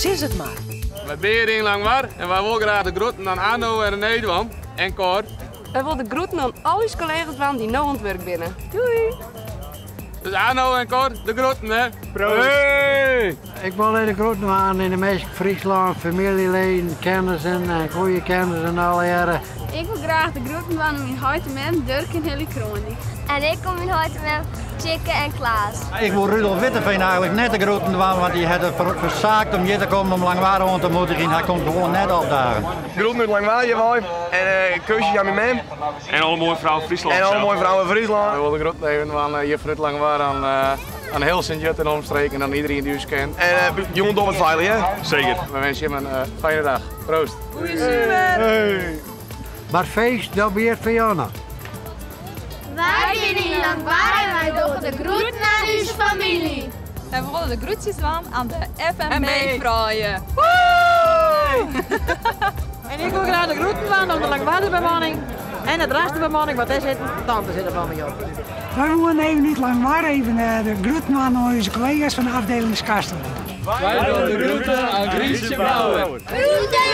Sis it mar. Wy binne hjir yn Langwar en wy wolle graach de groeten oan Arno en René dwaan en Cor. Wy wolle de groeten oan al ús kollega's dwaan dy't no oan it wurk binne. Doei! Dus Arno en Cor, de groeten hè. Proost! Hey! Ik wol de groeten dwaan yn de minsken Fryslân, famyljeleden, kennissen en goede kennissen en allegearre. Ik wol graach de groeten dwaan oan myn heit en mem, Durk en Hilly Kroondyk. En ik oan myn heit en mem, Tjikke en Klaas. Ik wol Rudolf Witteveen eigenlik net de groeten dwaan, want dy hat it fersaakt om hjir te kommen om Langwar oan te moedigjen. Hy komt gewoan net opdagen. Groeten út Langwar hjirwei en kusjes aan myn mem. En alle moaie frouwen Fryslân. En alle moaie frouwen Fryslân. We wolle de groeten even dwaan hjir fanút Langwar oan oan hiel Sint-Jut en omstreken en oan iderien dy't ús kent. En jûn dogge we it feilich, hè? Seker. We winskje jim in fijne dag. Proost. Goeie simmer! Mar feest dan by it Fianna. Wy binne yn Langwar en wy dogge de groeten aan ús famylje. Wy wolle de groetsjes dwaan aan de FNP-froulju. En ik wol graach de groeten dwaan oan de Langwarder bemanning en de Drachtster bemanning, want dêr sit in tante sit der fan my op. Wy woene even út Langwar even de groeten dwaan oan ús kollega's fan de afdeling Skarsterlân. Wy dogge de groeten aan Grietje Brouwer. Groeten!